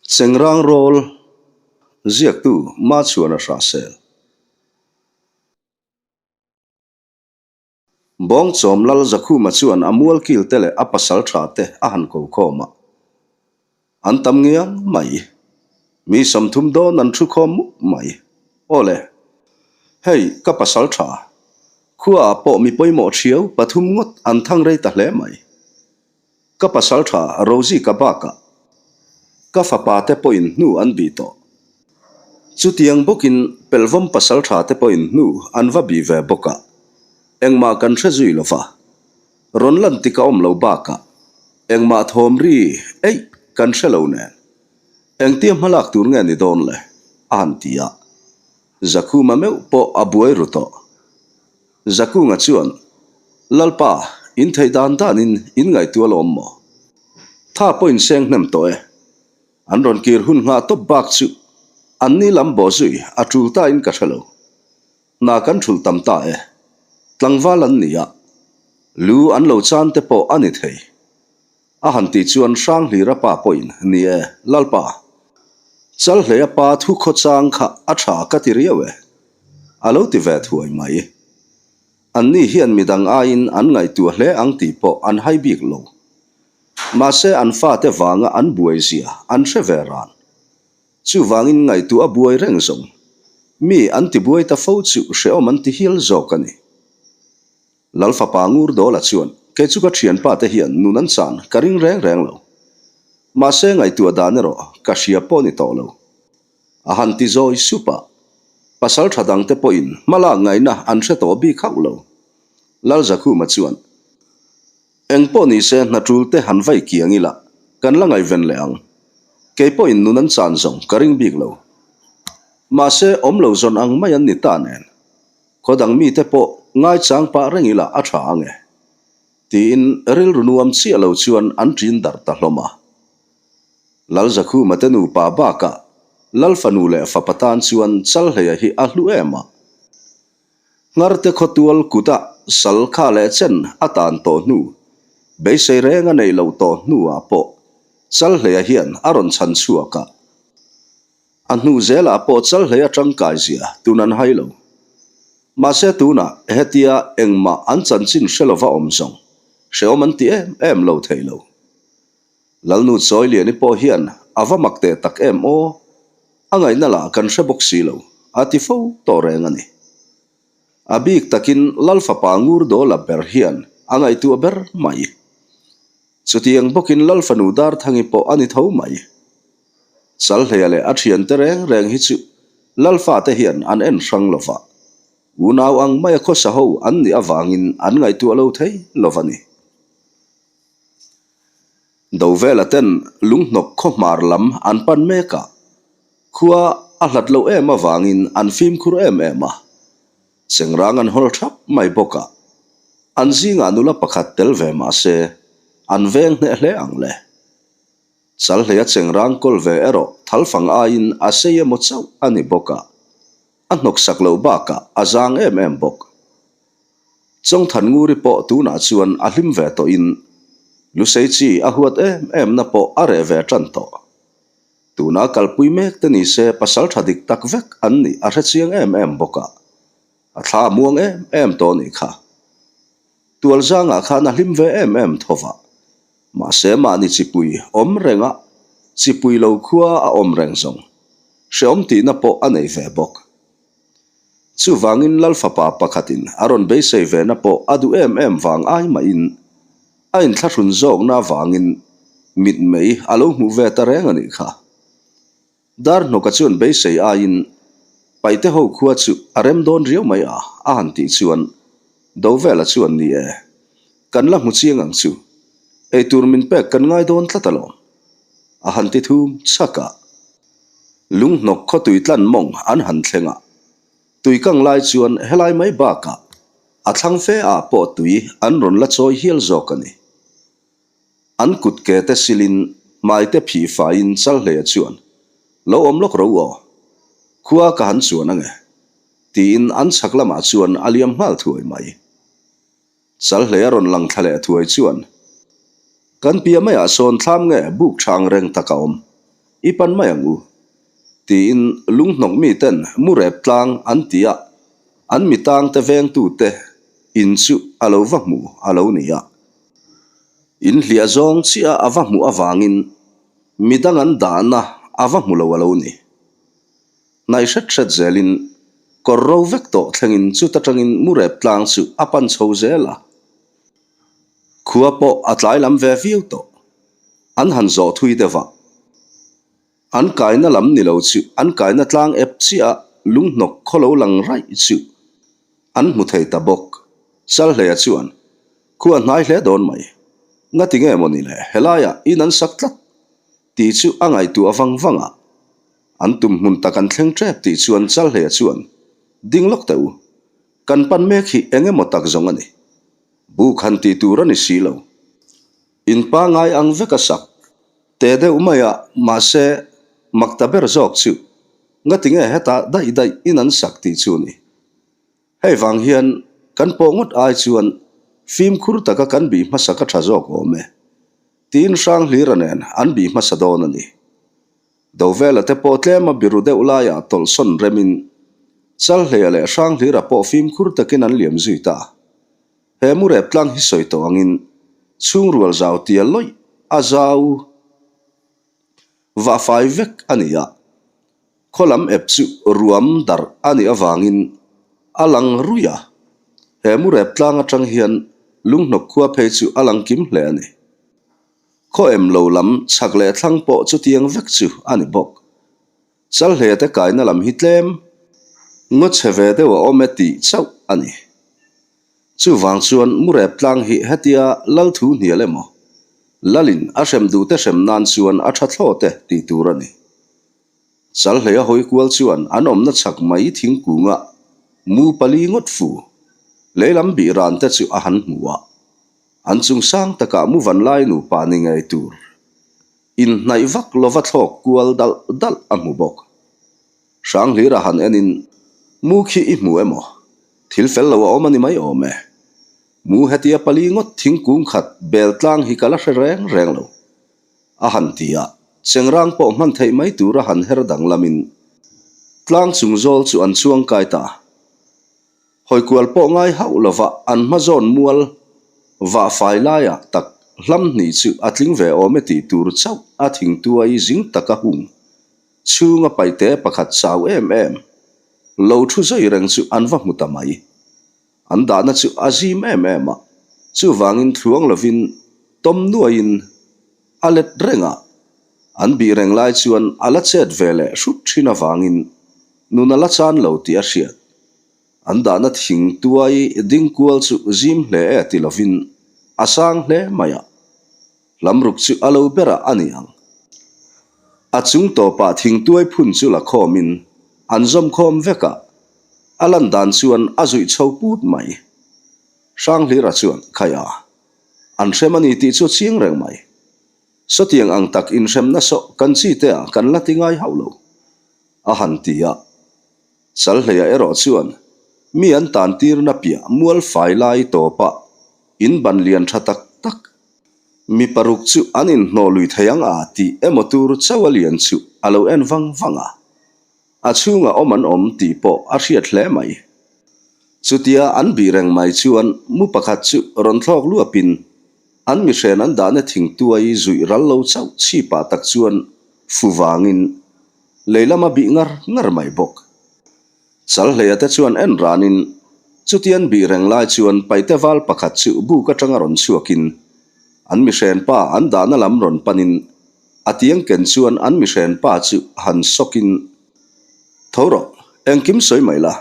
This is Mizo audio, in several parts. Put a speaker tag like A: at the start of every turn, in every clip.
A: Chengrang rawl ziaktu Machhuana Hrahsel. Bawngchawm Lal Zakhuma chuan a mualkil te leh a pasal tha te a han ko khawm a. An tam ngiang mai. Mi 30 dawn an thu khawm mup mai. Aw le. Hei, ka pasal tha. Khuaah pawh mi pawimawh thiau pathum ngawt an thang rei ta hle mai. Ka pasal tha Rosie ka bakah ka fapa te pawhin hnu an bih tawh. Chutiang bawkin Pelvawm pasal tha te pawhin hnu an va bih ve bawk a, engmah kan hre zui lo va. Rawn lan tik a awm lo bakah engmah thawm ri eih kan hre lo nen. Engtia hmalak tur nge ni dawn le? a han ti a. Zakhuma meuh pawh a buai ru tawh. Zakunga chuan, Lalpa, in theih dan danin in ngaihtuah lawm maw? Tha pawh in seng hnem tawh e. An rawn kir hun nghah tawp bak chu an ni lam bawh zui a tul ta in ka hre lo. Hna kan thulh tam ta e. Tlangval an ni a, lu an lo chan te pawh a ni thei. A han tih chuan Hranghlira pa pawhin, Ni e, Lalpa. Chalhleia pa thu khawchang kha a tha ka ti riau e. A lo ti ve thuai mai. Anni hian midang aiin an ngaihtuah hle ang tih pawh an hai bik lo. Mahse an fate vanga an buai zia an hre ve ran. Chuvangin ngaihtuah a buai reng zawng. Mi an ti buai ta fo chu hrehawm an ti hial zawk a ni. Lal fapa ngur dawla chuan, Kei chu ka thianpa te hian nun an chan ka ring reng reng lo. Mahse ngaihtuah dan erawh ka hria pawh ni tawh lo. A han ti zawi sup a, pasal tha dang te pawhin hma lak ngaihna an hre tawh bik hauh lo. Lal Zakhuma chuan, Eng pawh ni se hna tul te han vai kiang ila, kan la ngaihven leh ang. Kei pawhin nun an chan zawng ka ring bik lo. Mahse awm lo zawn ang mai an ni ta nen. Khaw dang mite pawh ngaichang pah reng ila a tha ang e. Tiin rilru nuam chiah lo chuan an ṭin darh ta hlawm a. Lal Zakhuma te nupa bakah Lal fanu leh fapa tan chuan Chalhleia hi a hlu em a. Ngharte khawtual kuta sal kha leh chen a tan tawh hnu, beisei reng a neih loh tawh hnuah pawh Chalhleia hian a rawn chhan chhuak a. A hnu zelah pawh Chalhlei a tangkai zia tun an hai lo. Mahse tunah hetia engmah an chanchin hre lova awm zawng hrehawm an ti em em lo thei lo. Lalnu Chawiliani pawh hian a va mak teh tak em aw, a ngaihna lah kan hre bawk si lo, a ti fo tawh reng a ni. A bik takin Lal fapa ngur dawla ber hian a ngaihtuah ber mai. Chutiang bawkin Lal fanu Darthangi pawh a ni tho mai. Chalhleia leh a thiante reng reng hi chu Lalfate hian an en hrang lo va, unau ang maia khawsa ho an nih avangin an ngaihtuah lo thei lo va ni. Dovela ten lunghnawk khaw hmar lam an pan mek a, khua a hlat loh em avangin an fimkhur em em a. Chengrang an hawl thap mai bawk a, an zingah nula pakhat tel ve mah se, an veng hneh hle ang le. Chalhleia chengrang kawl ve erawh thalfang aiin a sei emaw chauh a ni bawk a, a hnawksak loh bakah a zang em em bawk. Chawngthan Nguri pawh tunah chuan a hlim ve tawhin Lusei chi a huat em emna pawh a reh ve tan tawh. Tuna kalpui mek te ni se pasal tha dik tak vek an nih a hrechiang em em bawk a, a thla a muang em em tawh a nih kha. Tualzangah khan a hlim ve em em tho va, mahse mahni chipui awm renga chipui lo khua a awm reng zawng hrehawm tihna pawh a nei ve bawk. Chuvangin Lal fapa pakhatin a rawn beisei vena pawh a duh em em vang ai mahin a inthlahrun zawkna avangin mitmei a lo hmuh ve ta reng a nih kha. Darhnawka chuan beisei aiin Paite ho khua chu a rem dawn riau mai a, a han tih chuan Dovela chuan ni e, kan la hmu chiang ang chu, eitur min pek kan ngai dawn tlat alawm, a han ti thum chhak a. Lunghnawk khaw tui tlan mawng an han thleng a, tui kang lai chuan helai mai bakah a thlang fe ah pawh tui an rawn la chawi hial zawk a ni. An kut ke te silin hmai te phih faiin Chalhleia chuan, Lo awm lawk ro aw, khua ka han chuan ange, tiin an chhak lamah chuan a liam nghal thuai mai. Chalhleia rawn lang thla leh thuai chuan, Kan piah maiah sawn thlam nge buk tha ang reng tak a awm. I pan mai ang u. Tiin lunghnawk miten mu rep tlang an ti a, an mi tangte vengtute in chu a lo va hmu a lo ni a. In hliah zawng chiah a va hmuh avangin midang an dahna a va hmu lo a lo ni. Hnaih hret hret zelin kawr ro vek tawh thlengin chuta tangin mu rep tlang chu a pan chho zel a. Khua pawh a tlai lam ve viau tawh. An han zawh thui deuh a. An kaina lam ni lo chu an kaina tlang ep chiah a lunghnawk khaw lo lang raih chu an hmu thei ta bawk. Chalhleia chuan, Khua hnai hle dawn mai. Ngati nge maw ni le, helaiah in an sak tlat tih chu a ngaihtuah vang vang a. An tum hmun tak an thleng tep tih chuan Chalhleia chuan, Ding lawk teh u. Kan pan mek hi eng emaw tak zawng a ni. Buk han tih tur a ni si lo. In pangai ang vek a sak te deuh mai a, mahse mak ta ber zawk chu ngati nge hetah daih daih in an sak tih chu ni. Hei vang hian kan pawh ngawt ai chuan fimkhur taka kan bih hmasa ka tha zawk awm e. Tiin Hranghlira nen an bih hmasa dawn a ni. Dovela te pawh tlema biru deuh laiah tawlhsawn remin Chalhleia leh Hranghlira pawh fimkhur takin an liam zui ta. He murep tlang hi sawi tawh angin chhungrual zau tia lawih a zau vah fai vek a ni a, khaw lam ep chu ruam darh a nih avangin a lang ruih a. He murep tlang atang hian lunghnawk khua phei chu a lang kim hle a ni. Khaw em lo lam chhak leh thlang pawh chutiang vek chu a ni bawk. Chalhle te kaina lam hi tlem ngaw chhe ve deuh a awm e tih chauh a ni. Chuvang chuan Murep tlang hi hetia lal thu hnial emaw, Lalin a hrem duhte hrem nan chuan a tha thlawt e tih tur a ni. Chalhlei a hawi kual chuan an awmna chhak mai thingkunga mu pali ngawt fu leilam bih ran te chu a han hmu a. An chung sang takah mu vanlai nupa ni ngei tur inhnaih vak lova thlawk kual dalh dalh a hmu bawk. Hranghlira han enin, Mu khi i hmu emaw? Thil fel lo a awm a ni mai awm e. Mu hetia pali ngawt thingkung khat bel tlang hi ka la hre reng reng lo. A han ti a, chengrang pawh hman theih mai tura han her danglamin tlang chung zawl chu an chuang kai ta. Hawikual pawh ngai hauh lova an hma zawn mual vah fai laiah tak hlam hnih chu a tling ve awm e tih tur chauh a thingtuai zing taka hung chhunga paihte pakhat chau em em lo thu zui reng chu an va hmu ta mai. An dahna chu a zim em em a, chuvangin thluang lovin tawm nuaiin a let reng a, an bih reng lai chuan a la chet ve leh hrut thin avangin Nun a la chan lo tih a hriat. An dahna thing tuai ding kual chu zim hle e ti lovin a sang hle mai a. Hlamruk chu a lo berah a ni ang. A chung tawpah thing tuai phun chu la khawmin an zawm khawm vek a, a lan dan chuan a zuih chho put mai. Hranghlira chuan, Khaia, an hrem a ni tih chu a chiang reng mai. Sawtiang ang tak inhremna sawh kan chi te ah kan la ti ngai hauh lo. A han ti a. Chalhleia erawh chuan mi an tan tirna piah mual fai lai tawpah in ban lian tha tak tak mi paruk chu an inhnawh lui thei ang a tih emaw tur chauh a lian chu a lo en vang vang a. A chhungah awm an awm tih pawh a hriat hle mai. Chutia an bih reng mai chuan mu pakhat chu rawn thlawk luapin an mihren an dahna thingtuai zuih ral lo chauh chhipah tak chuan fu vangin lei lama bih ngar ngar mai bawk. Chalhleia te chuan en ranin chutian bih reng lai chuan paite val pakhat chu buk atanga rawn chhuakin an mihren pa an dahna lam rawn panin A tiang ken chuan an mihren pa chu han sawkin, Tho rawh, engkim sawi mai la,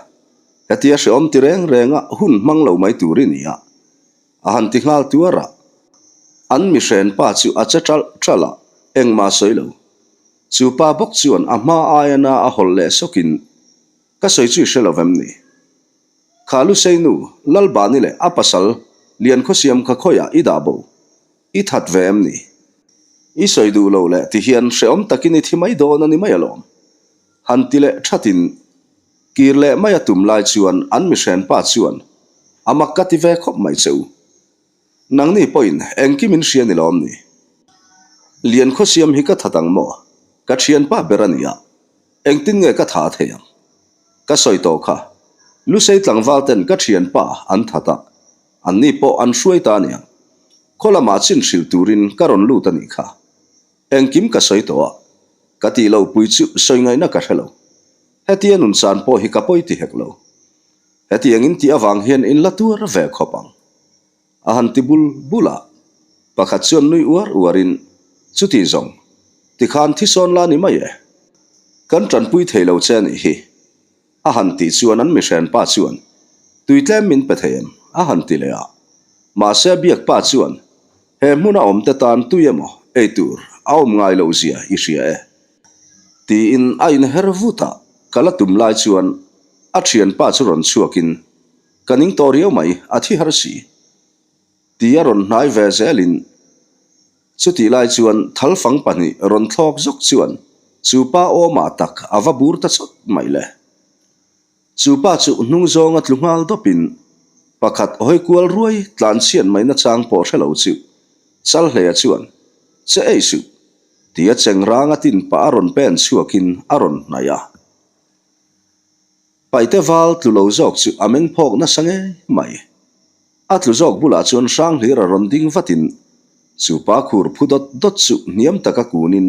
A: hetia hrehawm ti reng renga hun hmang lo mai tur i ni a, a han ti nghal tuar a. An mihren pa chu a che ṭalh ṭalh a, engmah sawi lo. Chu pa bawk chuan a hma aia na a hawlh leh sawkin, Ka sawi chu i hre lo vem ni? Kha Luseinu, Lalbani leh a pasal Liankhawsiam kha khawiah i dah bo? I that ve em ni? I sawi duh loh leh ti hian hrehawm takin i thi mai dawn a ni mai alawm. Han ti leh thatin kir leh mai a tum lai chuan an mihrenpa chuan a mak ka ti ve khawp mai che u. Nangni pawhin engkim in hria ni lawm ni? Lian khawsiam hi ka that ang maw? Ka thianpa ber a nia, engtin nge ka tha thei ang? Ka sawi tawh kha, Lusei tlangval ten ka thianpa an that a, anni pawh an hruai ta aniang. Khaw lamah chin hrilh turin ka rawn lut a nih kha. Engkim ka sawi tawh a, ka tih loh pui chu sawi ngaihna ka hre lo. Hetia nun chan pawh hi ka pawi ti hek lo. Hetiang in tih avang hian in la tuar ve khawp ang. A han ti bul bul a, pakhat chuan nui uar uarin, Chuti zawng, tikhan thisawn la ni mai e. Kan tanpui thei lo che a nih hi. A han tih chuan an mihrenpa chuan, Tui tlem min pe thei em? a han ti leh a. Mahse a biak pa chuan, He hmuna awmte tan tui emaw ei tur a awm ngai loh zia i hria e. Tiin a inher vut a, ka la tum lai chuan a thianpa chu rawn chhuakin, Ka ning tawh riau mai, a thi har si. Ti a rawn hnai ve zelin chutih lai chuan thalfang pahnih rawn thlawk zawk chuan chu pa awmah tak a va bur ta chawt mai le. Chu pa chu hnung zawnga tlu nghal dawpin pakhat hawi kual ruai tlan chhiat mai nachang pawh hre lo chu Chalhleia chuan, Che ei suh, tia chengranga tin pah a rawn pen chhuakin a rawn hnaih a. Paite val tlu lo zawk chu a meng phawk nasa ngei mai. A tlu zawk bulah chuan Hranghlira rawn ding vatin chu pa khur phu dawt dawt chu hniam taka kunin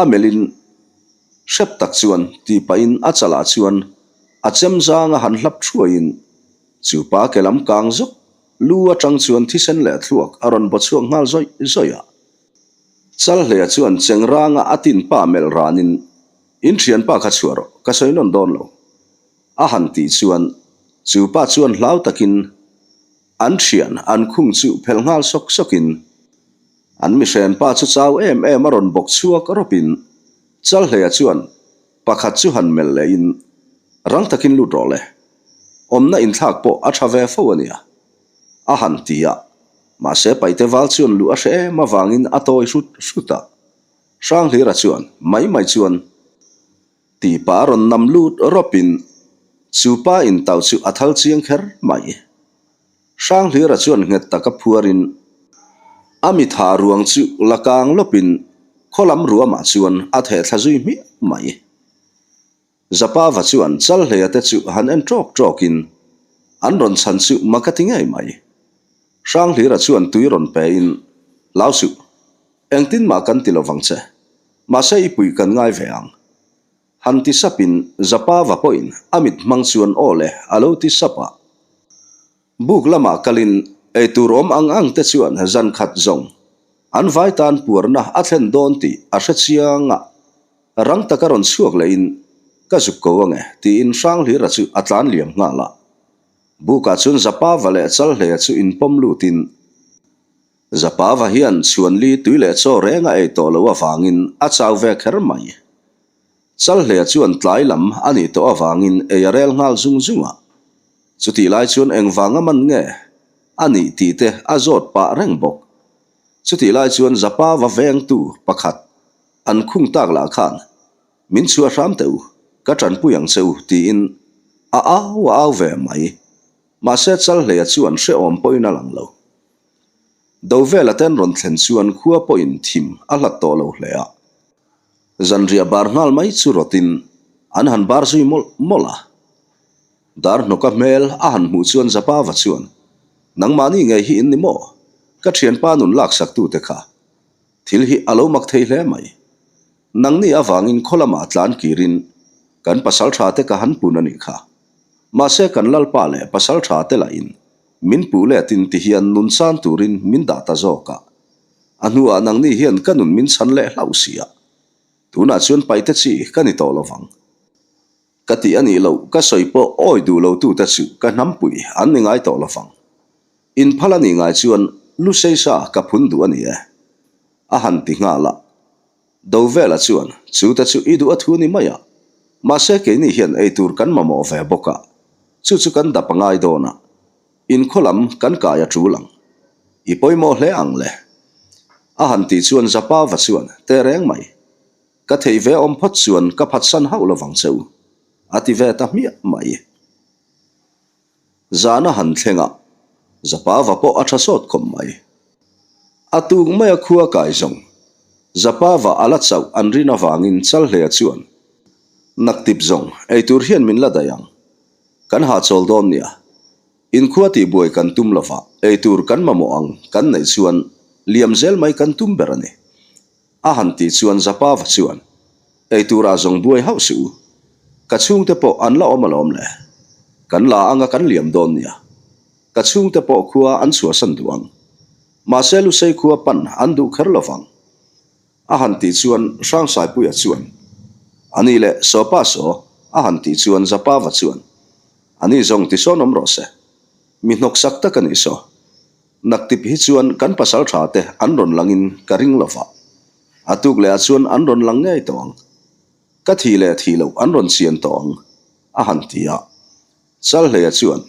A: a melhin hrep tak chuan tih pahin a chalah chuan a chem zanga han hlap thuaiin chu pa ke lam kang zawk lu atang chuan thisen leh thluak a rawn baw chhuak nghal zawih zawih a. Chalhleia chuan chengranga a tin pa melh ranin In thianpa kha chhuah rawh, ka sawi nawn dawn lo. A han tih chuan chu pa chuan hlau takin an thian an khung chu phelh nghal sawk sawkin an mihrenpa chu chau em em a rawn bawk chhuak rawpin Chalhleia chuan pakhat chu han melh lehin rang takin lut rawh le, awmna inthlak pawh a tha ve fo a nia a han ti a, mahse Paite val chuan luh a hre em avangin a tawi hrut hrut a. Hranghlira chuan mai mai chuan tih pah a rawn nam lut rawpin chu pa intau chu a thal chiang kher mai. Hranghlira chuan nghet taka phuarin a mitha ruang chu la kang lawpin khaw lam ruamah chuan a theh thla zui hmiah mai. Zapava chuan Chalhleia te chu han en ṭawk ṭawkin an rawn chhan chu mak a ti ngei mai. Hranghlira chuan tui rawn pein, Hlau suh, engtin mah kan ti lovang che, mahse i puih kan ngai ve ang. Han ti sapin Zapava pawhin a mit hmang chuan aw le a lo ti sap a. Buk lamah kalin eitur awm ang ang te chuan zan khat zawng an vai tan puarna a thlen dawn tih a hre chiang a, rang taka rawn chhuak lehin ka zuk ko ange tiin Hranghlira chu a tlan liam nghal a. Bukah chuan Zapava leh Chalhleia chu inpawm lutin Zapava hian chhuanli tui leh chaw reng a ei tawh loh avangin a chau ve kher mai. Chalhleia chuan tlai lam a nih tawh avangin ei a rel nghal zung zung a. Chutih lai chuan engvanga man nge a nih tih te a zawt pah reng bawk. Chutih lai chuan Zapa va vengtu pakhat an khung tak lah khan, Min chhuah hram teh u, ka tanpui ang che u tiin a au a au ve mai. Mahse Chalhleia chuan hrehawm pawhin a lang lo. Dovela ten rawn thlen chuan khua pawhin thim a hlat tawh lo hle a. Zanriah bar nghal mai chu rawtin an han bar zui mawlh mawlh a. Darhnawka hmel a han hmuh chuan Zapava chuan, Nangmahni ngei hi in ni maw? Ka thianpa nun laksaktute kha. Thil hi a lo mak thei hle mai. Nangni avangin khaw lamah tlan kirin kan pasaltha te ka han pun a nih kha. Mahse kan lalpa leh pasaltha te lahin min puh letin ti hian nun chan turin min dah ta zawk a. A hnuah nangni hian ka nun min chhan leh hlauh si a. Tunah chuan paite chi ka ni tawh lovang. Ka tih a nih loh, ka sawi pawh awi duh lo tute chu ka hnampui an ni ngai tawh lovang. Inphal a nih ngai chuan Luseisa ka phun duh a ni e. A han ti nghal a. Dovela chuan, Chute chu i duh a thu ni mai a. Mahse keini hian eitur kan mamawh ve bawk a, chu chu kan dap a ngai dawn a. Inkhaw lam kan kai a tul ang. I pawimawh hle ang le. A han tih chuan Zapava chuan, Tehreng mai. Ka theih ve awm phawt chuan ka phatsan hauh lovang che u, a ti ve ta hmiah mai. Zan a han thleng a, Zapava pawh a tha sawt khawp mai. A tuk mai a khua kai zawng. Zapava a la chauh an rin avangin Chalhleia chuan, Naktip zawng, eitur hian min la daih ang. Kan hahchawl dawn nia. Inkhua tihbuai kan tum lova, eitur kan mamawh ang kan neih chuan liam zel mai kan tum ber a ni. A han tih chuan Zapava chuan, Eiturah zawng buai hauh suh u. Ka chhungte pawh an la awm alawm le. Kan la anga kan liam dawn nia. Ka chhungte pawh khua an chhuahsan duh ang. Mahse Lusei khua pan an duh kher lovang. A han tih chuan Hrangsaipuia chuan, A ni leh, Sawpa saw, a han tih chuan Zapava chuan, A ni zawng ti sawn awm rawh se. Mi hnawksak tak a ni saw. Naktip hi chuan kan pasal tha te an rawn langin ka ring lova. A tuk leh ah chuan an rawn lang ngei tawh ang. Ka thih leh thih loh an rawn chian tawh ang, a han ti a. Chalhleia chuan,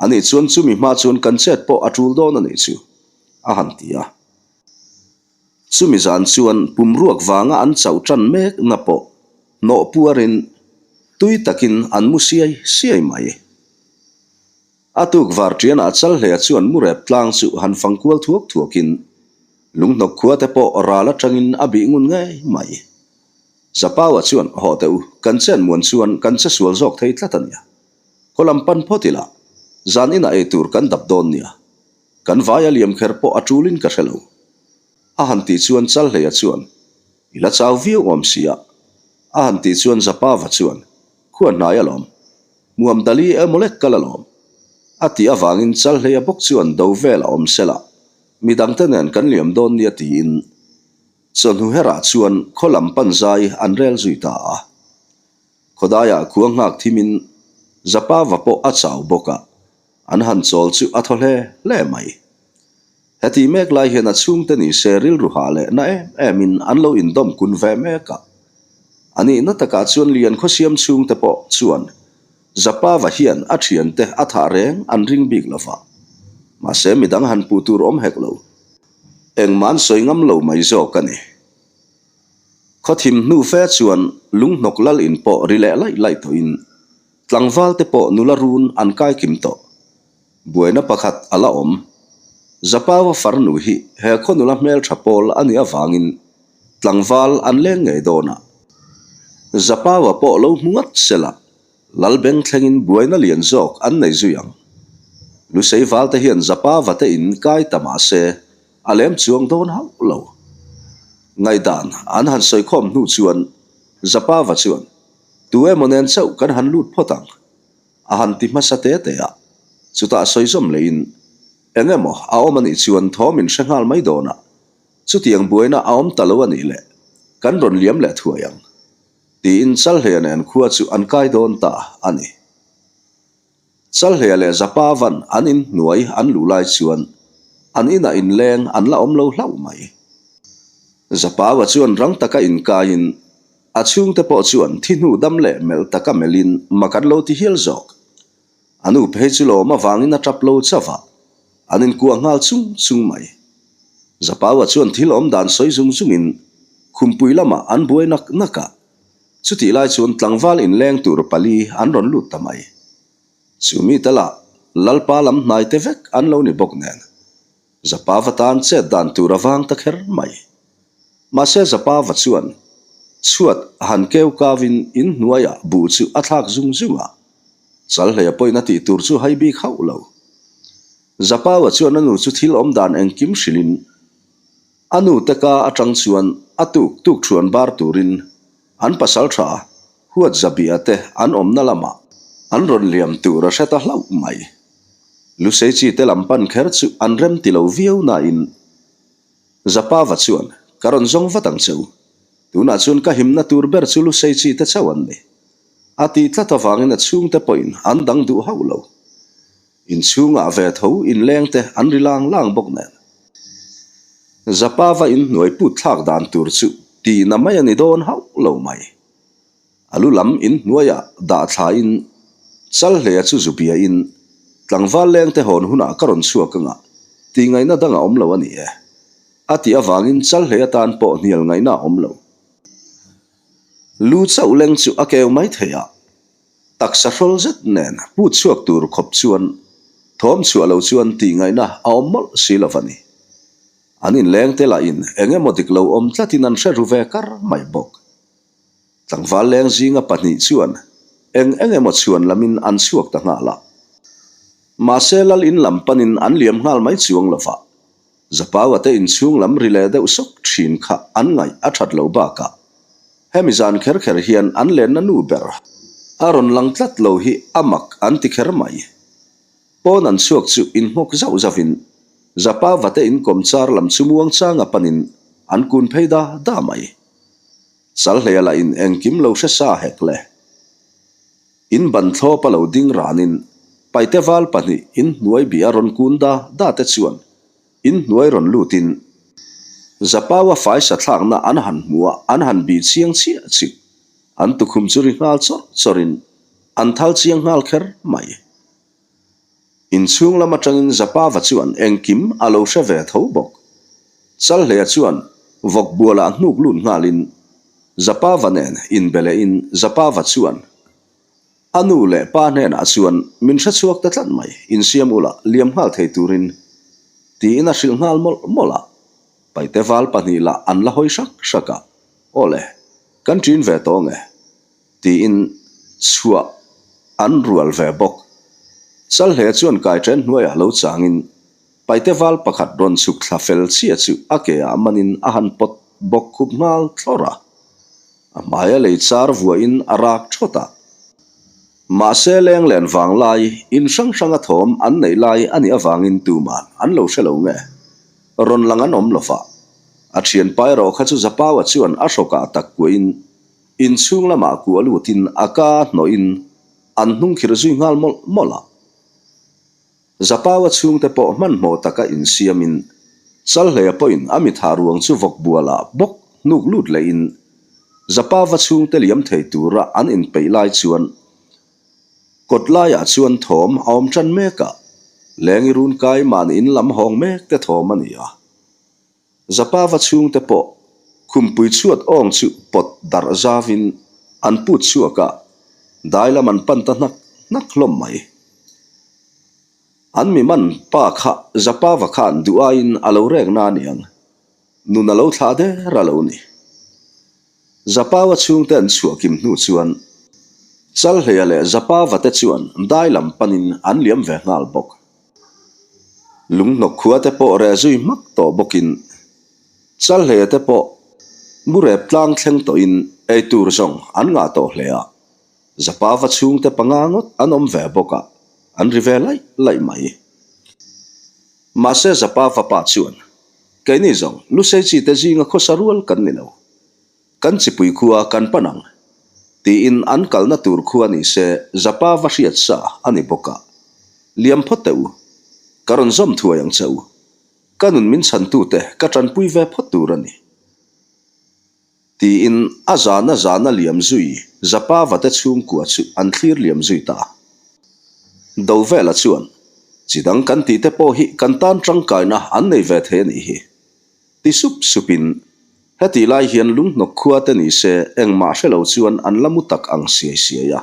A: A nih chuan chumi hma chuan kan chet pawh a tul dawn a nih chu, a han ti a. Chumi zan chuan pumruak vanga an chauh tan mek na pawh hnawh puarin tui takin an mu siai siai mai. A tuk var ṭianah Chalhleia chuan murep tlang chu han fang kual thuak thuakin lunghnawk khua te pawh ral aṭangin a bih ngun ngei mai. Zapaua chuan, Haw teh u, kan chen muan chuan kan che sual zawk thei tlat a nia. Khaw lam pan phawt ila, zan inah ei tur kan dap dawn nia. Kan vai a liam kher pawh a ṭulin ka hre lo. A han tih chuan Chalhleia chuan, I la chau viau awm si a. A han tih chuan Zapava chuan, Khua hnai alawm. Muam dali emaw lek kal alawm. A tih avangin Chalhleia bawk chuan do vel a awm sela, midangte nen kan liam dawn nia tiin chawhnu herah chuan khaw lam pan zai an rel zui ta a. Khawdaiah khua nghak thimin Zapava pawh a chau bawk a, an han chawl chu a thaw hle hle mai. Heti mek lai hian a chhungte ni se rilru hah leh na em emin an lo indawm kun ve mek a. A nihna takah chuan Lian Khawsiam chhungte pawh chuan Zapava hian a thiante a thah reng an ring bik lo va. Mahse midang han puh tur awm hek lo. Engmah an sawi ngam lo mai zawk a ni. Khawthim hnu fe chuan lunghnawk lal in pawh ri leh laih laih tawhin tlangval te pawh nula run an kai kim tawh. Buaina pakhat a la awm. Zapaua farnu hi he khaw nula hmeltha pawl a nih avangin tlangval an leng ngei dawn a. Zapaua pawh lo hmu ngat sela Lalbeng thlengin buaina lian zawk an nei zui ang. Lusei valte hian Zapaua te in kai ta mah se A lem chuang dawn hauh lo. Ngaihdan an han sawi khawm hnu chuan Zapava chuan, Tu emaw nen chauh kan han lut phawt ang, a han ti hmasa te te a. Chutah sawi zawm leiin, Eng emaw a awm a nih chuan thawm in hre nghal mai dawn a, chutiang buaina a awm ta lo a nih leh kan rawn liam leh thuai ang, tiin Chalhleia nen khua chu an kai dawn ta a ni. Chalhleia leh Zapavan an in hnuai an luh lai chuan an inah inleng an la awm lo hlauh mai. Zapaua chuan rang taka inkaiin a chhungte pawh chuan thi hnu dam leh melh taka melhin mak an lo ti hial zawk. A nu phei chu lawm avangin a tap lo chauh a, an inkuah nghal chung chung mai. Zapaua chuan thil awm dan sawi zung zungin khumpui lamah an buai nak nak a. Chutih lai chuan tlangval inleng tur pali an rawn lut ta mai. Chu mi te lah Lalpa lam hnai te vek an lo ni bawk nen Zapava tan chet dan tur a vang ta kher mai. Mahse Zapava chuan chhuat han keu kau in in hnuaiah buh chu a thlak zung zung a, Chalhleia pawhin a tih tur chu hai bik hauh lo. Zapaua chuan a nu chu thil awm dan engkim hrilhin A nu te ka atang chuan a tuk tuk thuan bar turin an pasal tha huat zabia te an awmna lamah an rawn liam tur a hre ta hlauh mai. Lusei chi te lam pan kher chu an rem ti lo viau nain Zapava chuan ka rawn zawng vat ang che u. Tunah chuan ka himna tur ber chu Lusei chi te chauh an ni. A tih tlat avangin a chhungte pawhin an dang duh hauh lo. Inchhungah ve tho inleng te an ri lang lang bawk nen. Zapava inhnuai put thlak dan tur chu tihna mai a ni dawn hauh lo mai. A lu lam inhnuaiah dah thlain Chalhleia chu zu biain tlangval leng te hawn hunah ka rawn chhuak anga tih ngaihna dang a awm lo a ni e. A tih avangin Chalhleia tan pawh hnial ngaihna a awm lo. Lu chauh leng chu a keu mai thei a. Taksa hrawl zet nen put chhuak tur khawp chuan thawm chhuah lo chuan tih ngaihna a awm mawlh si lo a ni. An inleng te lahin eng emaw dik lo awm tlatin an hre ru ve kar mai bawk. Tlangval leng zinga pahnih chuan eng eng emaw chhuan lamin an chhuak ta nghal a. Mahse lal in lam panin an liam nghal mai chuang lo va, Zapaua te inchhung lam ri leh deuh sawk thin kha an ngaih a that lo bakah hemi zan kher kher hian an lenna nu ber a rawn lang tlat lo hi a mak an ti kher mai. Pawn an chhuak chu inhmawk zauh zauhin Zapaua te inkawm char lam chu muangchanga panin an kun phei da da mai. Chalhleia lah in engkim lo hre sa hek le. In ban thlawp a lo ding ranin Paite val pahnih in hnuai bih a rawn kun da da te chuan in hnuai rawn lutin Zapaua faisa thlakna an han hmu a, an han bih chiang chiah chiu. An tukhum chu ri nghal chawrh chawrhin an thal chiang nghal kher mai. Inchhung lam atangin Zapava chuan engkim a lo hre ve tho bawk. Chalhleia chuan vawk bualah hnuk lut nghalin Zapava nen inbe lehin Zapava chuan a nu leh pa hnenah chuan min hre chhuak ta tlat mai, insiam ula liam nghal thei turin tiin a hrilh nghal mawlh mawlh a. Paite val pahnih lah an la hawi hrak hrak a, Awle, kan ṭin ve tawh nge? Tiin chhuah an rual ve bawk. Chalhle chuan kaiṭen hnuaiah lo changin Paite val pakhat rawn chhuk thla fel chiah chu a ke ah manin a han pawt bawk khup nghal thlawr a. A hmaia lei char vuahin a rak thawt a. Mahse lenglen vang lai in hrang hranga thawm an neih lai a nih avangin tuman an lo hre lo nge. Rawn lang an awm lo va. A thianpa erawh kha chu Zapaua chuan a hrawkah tak kuahin Inchhung lamah kuah lutin a ka hnawhin an hnung khirh zui nghal mawlh mawlh a. Zapaua chhungte pawh hmanhmawh taka insiamin Chalhleia pawhin a mitha ruang chu vawk bualah bawk hnuk lut lehin Zapaua chhungte liam thei tura an inpeih lai chuan kawt laiah chuan thawm a awm tan mek a, Lengi runkai mahni in lam hawng mek te thawm a ni a. Zapava chhungte pawh khumpui chhuat awng chu pawt darh zavin an put chhuak a, dai lam an pan ta hnak hnak hlawm mai. An mi man pa kha Zapava khan duh aiin a lo rek na aniang, nun a lo thlah der a lo ni. Zapaua chhungte an chhuah kim hnu chuan Chalhleia leh Zapava te chuan dai lam panin an liam ve nghal bawk. Lunghnawk khua te pawh reh zui hmak tawh bawkin Chalhleia te pawh Murep tlang thleng tawhin ei tur zawng an ngah tawh hle a, Zapava chhungte panga ngawt an awm ve bawk a, an ri ve laih laih mai. Mahse Zapava pa chuan Keini zawng Lusei chi te zinga khawsa rual kan ni lo. Kan chipui khua kan pan ang. Tiin an kalna tur khua ni se Zapa va hriat sa a ni bawk a. Liam phawt teh u. Ka rawn zawm thuai ang che u. Ka nun min chhantute ka tanpui ve phawt tur a ni. Tiin a zana zana liam zui Zapava te chhungkua chu an thlir liam zui ta. Dovela chuan, Chi dang kan tih te pawh hi kan tan tangkaina an nei ve thei a nih hi. Ti sup supin, hetih lai hian lunghnawk khua te ni se engmah hre lo chuan an la mu tak ang siai siai a.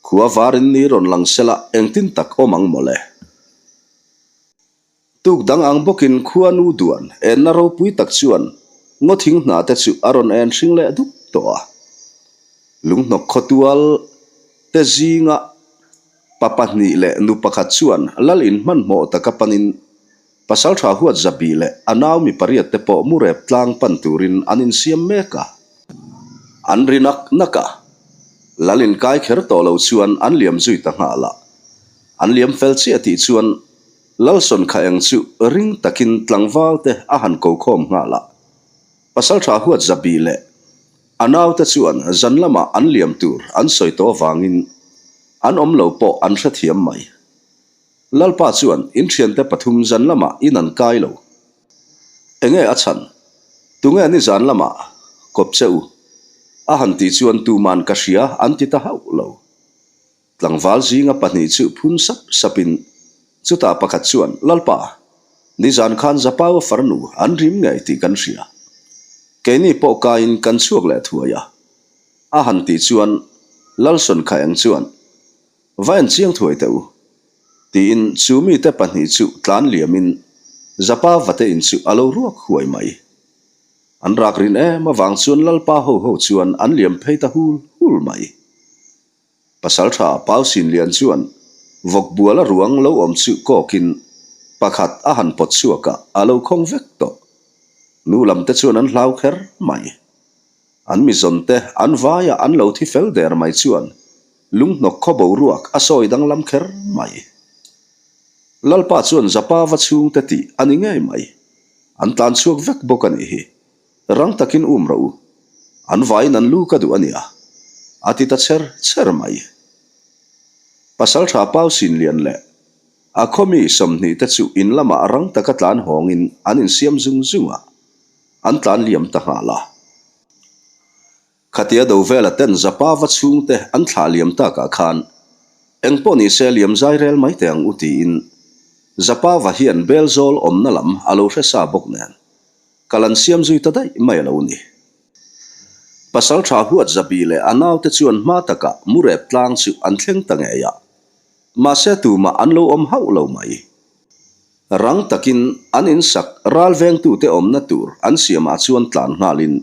A: Khua varin ni rawn lang sela engtin tak awm ang mawle. Tuk dang ang bawkin khuanu duan enna ropui tak chuan ngaw thing hna te chu a rawn en hring leh dup tawh a. Lunghnawk khawtual te zinga pa pahnih leh nu pakhat chuan lal in hmanhmawh taka panin Pasaltha huat zabi leh a nau mi pariat te pawh mu rep tlang pan turin an insiam mek a. An ri nak nak a. Lal in kai kher tawh lo chuan an liam zui ta nghal a. An liam fel chiah tih chuan Lalson kha eng chu ring takin tlangval te a han ko khawm nghal a. Pasaltha huat zabi leh a naute chuan zan lamah an liam tur an sawi tawh avangin an awm lo pawh an hrethiam mai. Lalpa chuan in thiante pathum zan lamah in an kai lo. Enge a chhan? Tunge ni zan lamah kawp che u? A han tih chuan tuman ka hria an ti ta hauh lo. Tlangval zinga pahnih chu phun sap sapin chutah pakhat chuan, Lalpa, nizan khan Zapaua farnu an rim ngei tih kan hria. Keini pawh kaiin kan chhuak leh thuai a. A han tih chuan Lalson Khaeng chuan, Va en chiang thuai teh u, tiin chu mite pahnih chu tlan liamin. Zapa vate in chu a lo ruak huai mai. An rak rin em avang chuan Lalpa ho ho chuan an liam phei ta hul hul mai. Pasaltha Pau Sinlian chuan vawk buala ruang lo awm chu kawkin pakhat a han pawt chhuak a, a lo khawng vek tawh. Nu lam te chuan an hlau kher mai. An mizawn te an vaia an lo thi fel der mai chuan lunghnawk khaw boruak a sawi danglam kher mai. Lalpa chuan Zapa va chhungte tih a ni ngei mai. An tlan chhuak vek bawk a nih hi. Rang takin um rawh u. An vaiin an lu ka duh a nia. A ti ta cher cher mai. Pasaltha Pau Sinlian leh a khawmi 20 te chu in lamah rang taka tlan hawngin an insiam zung zung a, an tlan liam ta nghal a. Khatia do vela ten Zapa va chhungte an thlah liam takah khan eng pawh ni se liam zai rel mai teh ang u tiin Zapa va hian bel zawl awmna lam a lo hre sa bawk nen kal an siam zui ta daih mai a lo ni. Pasaltha huat Zabi leh a naute chuan hma takah Murep tlang chu an thleng ta ngei a, mahse tumah an lo awm hauh lo mai. Rang takin an insak ral vengtute awmna tur an siamah chuan tlan nghalin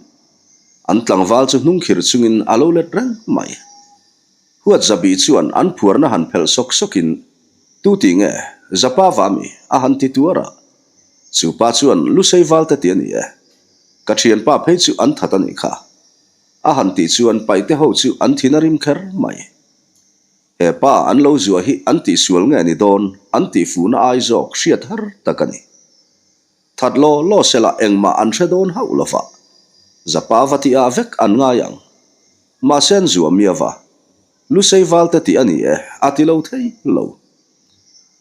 A: an tlangval chu hnungkhir chungin a lo let reng mai. Huat Zabi chuan an phuarna han phelh sawk sawkin, Tu ti nge? Zapa va mi? a han ti tuar a. Chu pa chuan, Lusei valte ti a ni e. Ka thianpa phei chu an that a nih kha. A han tih chuan paihte ho chu an thin a rim kher mai. He pa an lo zuah hi an tihsual nge ni dawn an tihfuhna ai zawk hriat har tak a ni. That law law sela engmah an hre dawn hauh lo va, Zapa va tih ah vek an ngai ang. Mahse an zuah mia va, Lusei valte tih a ni e a ti lo thei lo.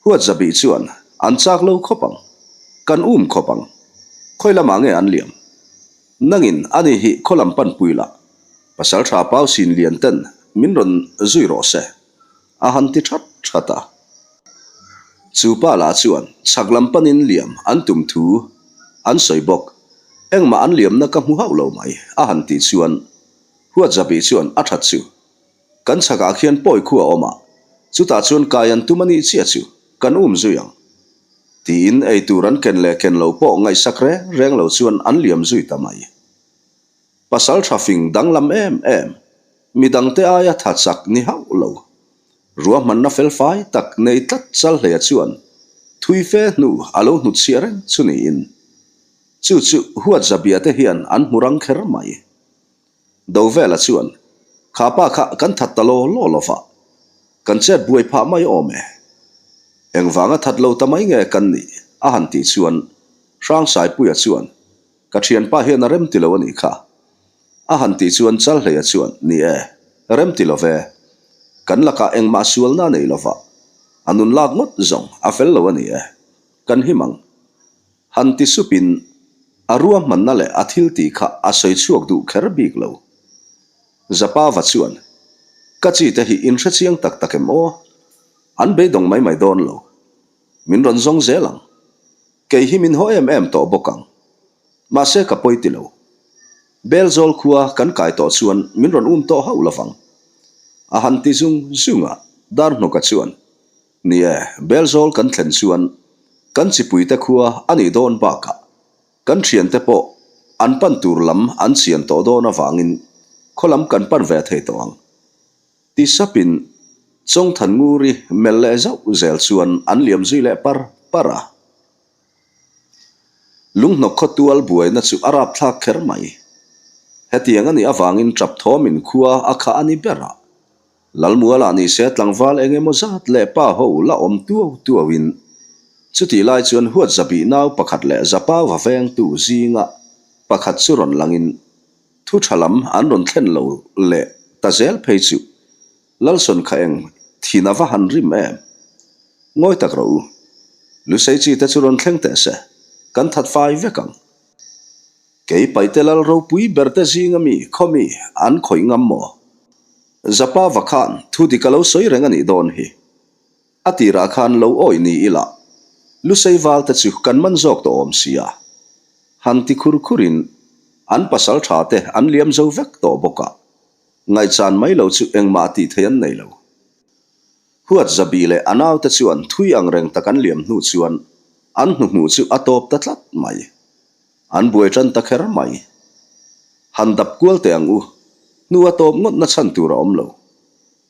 A: Huat Zabih chuan an chak lo khawp ang, kan um khawp ang, khawi lamah nge an liam? Nangin ani hi khaw lam panpui la, Pasal tha Pau Sin Lian ten min rawn zui rawh se, a han ti that that a. Chu pa lah chuan chhak lam panin liam an tum thu an sawi bawk. Engmah an liamna ka hmu hauh lo mai, a han tih chuan Huat Zabih chuan a that chu. Kan chhakah khian pawi khu a awm a, chutah chuan kai an tum a nih chiah chu kan um zui ang. Tiin eitur an ken leh ken lo pawh ngaihsak reng reng lo chuan an liam zui ta mai. Pasal tha fing danglam em em, midangte aia tha chak ni hauh lo. Ruahmanna felfai tak nei tlat Chalhleia chuan thui fe hnu a lo hnutchhiah reng chu niin, chu chu huat Zabia te hian an hmu rang kher mai. Dovela chuan, Kha pa kha kan that ta law law lo va, kan chet buai phah mai awm e. Engvanga that lo ta mai nge kan nih? a han tih chuan Hrangsaipuia chuan, Ka thianpa hian a rem ti lo a nih kha. A han tih chuan Chalhleia chuan, Ni e, rem ti lo ve. Kan lakah engmah sualna a nei lo va, a nun lak ngawt zawng a fel lo a ni e. Kan him ang. Han ti supin a ruahmanna leh a thil tih kha a sawi chhuak duh kher bik lo. Zapava chuan, Ka chi te hi in hre chiang tak tak em aw? An beidawng mai mai dawn lo. Min rawn zawng zel ang. Kei hi min haw em em tawh bawk ang. Mahse ka pawi ti lo. Belzawl khua kan kai tawh chuan min rawn um tawh hauh lovang. A han ti zung zung a, Darhnawka chuan, Ni e, Belzawl kan thlen chuan kan chipuite khua a nih dawn bakah kan thiante pawh an pan tur lam an chian tawh dawn avangin khaw lam kan pan ve thei tawh ang. Ti sapin Chawngthannguri melh leh zauh zel chuan an liam zui leh par par a. Lunghnawk khaw tual buaina chu a rapthlak kher mai. Hetiang a nih avangin tap thawmin khua a khah a ni ber a. Lalmualah ni se tlangval eng emaw zat leh pa ho la awm tuau tuauin chutih lai chuan huat zabih nau pakhat leh zapa va vengtu zinga pakhat chu rawn langin thu tha lam an rawn thlen lo leh ta zel phei chu Lalsawn kha eng thin a va han rim em? Ngawi tak rawh u. Lusei chi te chu rawn thleng teh se, kan that fai vek ang. Kei paihte lal ropui ber te zinga mi khaw mi an khawih ngam maw? Zapa va khan thu dik a lo sawi reng a nih dawn hi. A tirah khan lo awih ni ila, Lusei val te chu kan man zawk tawh awm sia. Han ti khur khurin an pasal tha te an liam zo vek tawh bawk a. Ngaihchan mai lo chu engmah tih thei an nei lo. Huat Zabi leh a naute chuan thui ang reng tak an liam hnu chuan. An hnuhmuh chu a tawp ta tlat mai. An buai tan ta kher mai. Han dap kual teh ang u, hnu a tawp ngawt na chhan tur a awm lo,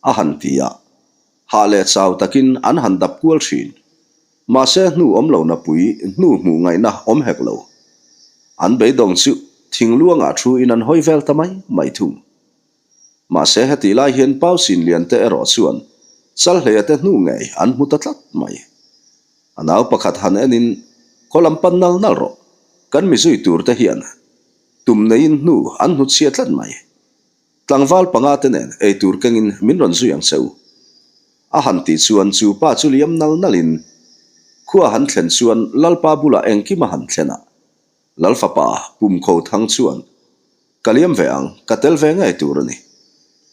A: a han ti a. Hah leh chau takin an han dap kual thin. Mahse hnu awm lo napui hnu hmuh ngaihna awm hek lo. An beidawng chu thingluangah thu in an hawi vel ta mai mai thung. Mahse hetih lai hian Pau Sinlian te erawh chuan Chalhleia te hnu ngei an hmu ta tlat mai. A nau pakhat han enin, Khaw lam pan nal nal rawh, kan mi zui tur te hian tum neiin hnu an hnutchhia tlat mai. Tlangval panga te nen eitur kengin min rawn zui ang che u. A han tih chuan chu pa chu liam nal nalin khua han thlen chuan Lalpa bulah engkim a han thlen a. Lalfapa Pumkho Thang chuan, Ka liam ve ang, ka tel ve ngei tur a ni.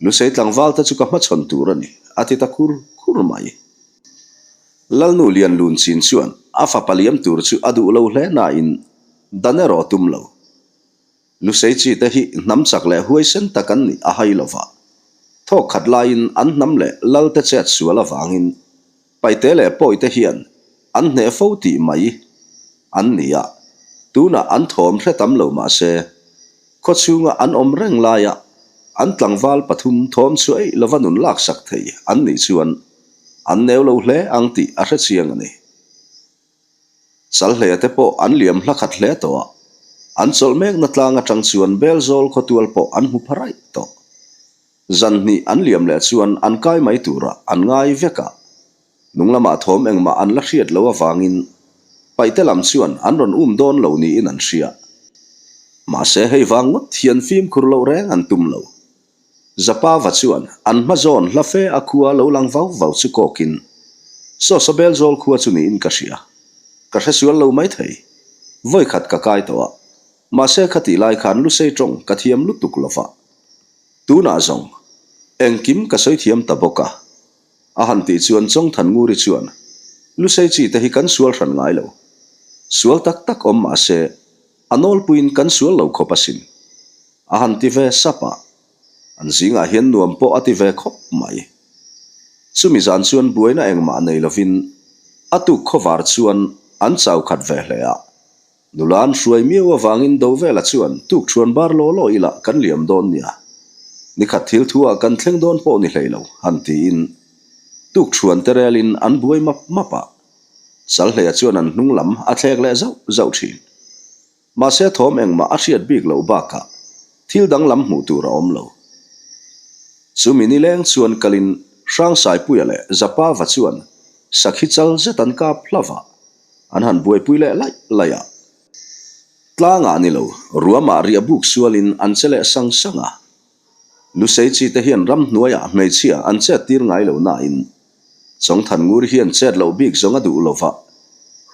A: Lusei tlangval te chu ka hmachhawn tur a ni, a ti ta khur khur mai. Lalnu Lian Lun Chin chuan a fapa liam tur chu a duh lo hle nain dan erawh a tum lo. Lusei chi te hi hnam chak leh huaisen tak an nih a hai lo va. Thawk khat laiin an hnam leh lal te chet sual avangin Paite leh Pawite hian an hneh fo tih mai an ni a, tunah an thawm hre tam lo mah se, khawchhunga an awm reng laia an tlangval pathum thawm chu eih lova nun laksak thei an nih chuan an neu lo hle ang tih a hre chiang a ni. Chalhleia te pawh an liam hla khat hle tawh a, an chawlh mekna tlang atang chuan Belzawl khawtual pawh an hmu pha raih tawh. Zan hnih an liam leh chuan an kai mai turah an ngai vek a, nung lamah thawm engmah an la hriat loh avangin paihte lam chuan an rawn um dawn lo niin an hria. Mahse hei vang ngawt hian fimkhur loh reng an tum lo. Zapava chuan an hma zawn hla fe a khua lo lang vau vau chu kawkin Sawsa Belzawl khua chu niin ka hria. Ka hresual lo maithei. Vawikhat ka kai tawh a. Mahse khatih lai khan Lusei tawng ka thiam lutuk lova. Tunah zawng, engkim ka sawi thiam ta bawk a. A han tih chuan Chawngthan Nguri chuan, Lusei chi te hi kan sual hran ngai lo. Sual tak tak awm mah se, a nawlpuiin kan sual lo khawp asin. A han ti ve sap a. An zingah hian nuam pawh a ti ve khawp mai. Chumi zan chuan buaina engmah nei lovin a tuk khawvar chuan an chau khat ve hle a. Nula an hruai miau avangin Dovela chuan tukṭhuan bar law law ila kan liam dawn nia. Nikhat thil thu ah kan thleng dawn pawh ni hlei lo, han tiin tukṭhuan te relin an buai map map a. Chalhleia chuan an hnung lam a thlek leh zauh zauh ṭhin. Mahse thawm engmah a hriat bik loh bakah thil danglam hmuh tur a awm lo. Chumi nileng chuan kalin Hrangsaipuia leh Zapava chuan sakhi chal zet an kap hlauh a. An han buaipui leh laih laih a. Tlangah ni lo, ruamah riah buk sualin an che leh sang sang a. Lusei chi te hian ramhnuaiah hmeichhia an chet tir ngai lo nain, Chawngthan Ngur hian chet loh bik zawng a duh lo va,